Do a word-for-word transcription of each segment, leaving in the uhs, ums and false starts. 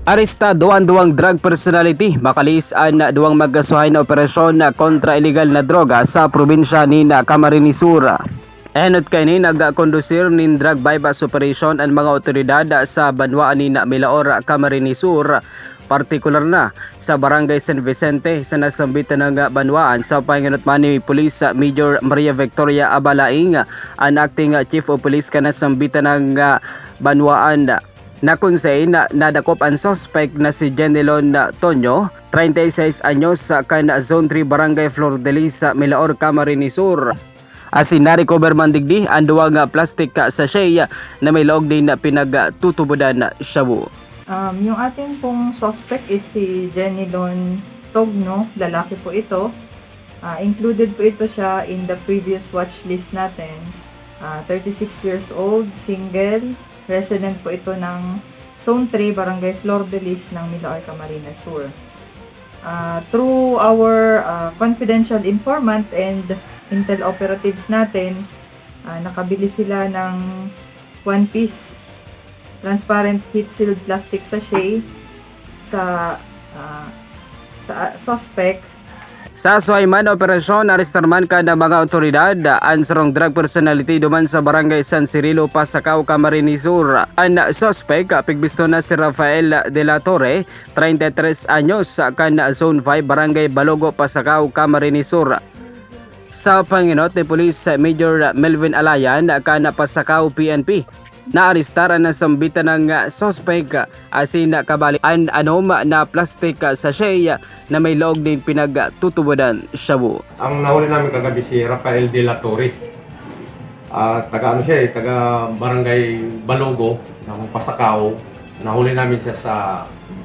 Arestado an duwang drug personality, makaliis an duwang magkasuhay na operasyon kontra iligal na droga sa probinsya nin Camarines Sur. Enot kaini nagkondusir nin drug buy-bust operation an mga otoridad sa banwaan nin Milaor, Camarines Sur, partikular na sa Barangay San Vicente, sa nasambitan na banwaan. Sa pangenot man ni Police Major Maria Victoria Abalaing, an acting chief of police kan nasambitan na banwaan, na kun saen nadakop an suspek na si Jenilon Tonyo, treinta y seis anyos, kan Zone three, Barangay Flor de Lis, Milaor, Camarines Sur. Asin narecover man digdi an duwang plastic sachet na may laog nin pinagtutubodan shabu. Um, yung ating pong suspect is si Jenilon Togno, lalaki po ito. Ah, included po ito siya in the previous watch list natin. Ah, thirty-six years old, single, resident po ito ng Zone three, Barangay Flor de Lis ng Milaor, Camarines Sur. Ah, through our, ah, confidential informant and intel operatives natin, ah, nakabili sila ng one piece transparent heat-sealed plastic sachet sa, ah, sa, ah, suspect. Sa suhay man na operasyon, arestar man kan mga awtoridad an sarong drug personality duman sa Barangay San Cirilo, Pasacao, Camarines Sur. An suspek, pigbisto na si Rafael de la Torre, treinta y tres anyos, kan Zone five, Barangay Balogo, Pasacao, Camarines Sur. Sa pangenot ni Police Major Melvin Alayan kan Pasacao P N P, naarestar an nasambitan na suspek asin kabali an anom na plastic sachet na may laog nin pinagtutubodan shabu. Ang nahuli namin kagabi si Rafael de la Torre. Ah, taga ano siya eh, taga Barangay Balogo ng Pasacao. Nahuli namin siya sa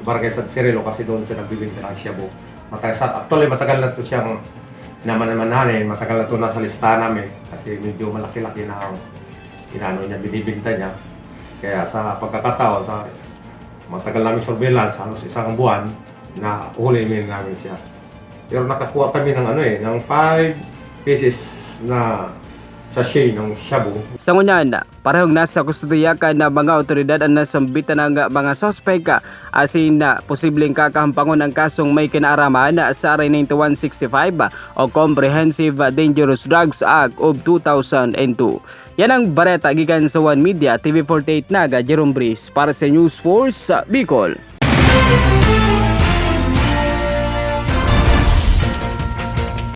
Barangay San Cirilo kasi doon siya nagbibinta ng shabu. Matagal sa, actually, matagal na to siyang naman-, naman namin, matagal na to nasa listahan namin kasi medyo malaki-laki na ang inano niya, binibinta niya. Kaya sa pagkakataon, sa matagal namin surveillance, halos isang buwan, na huli namin siya. Pero nakakuha kami ng ano eh, ng five pieces na sachet ng shabu. Sa ngunyan, parehong nasa kustodiya kan mga awtoridad an nasambitan na mga suspek, asin posibleng kakahampangon ang kasong may kinaaraman sa R A ninety-one sixty-five o Comprehensive Dangerous Drugs Act of two thousand and two. Yan ang bareta gikan sa One Media, T V forty-eight Naga, Jerome Breeze para sa News Force Bicol.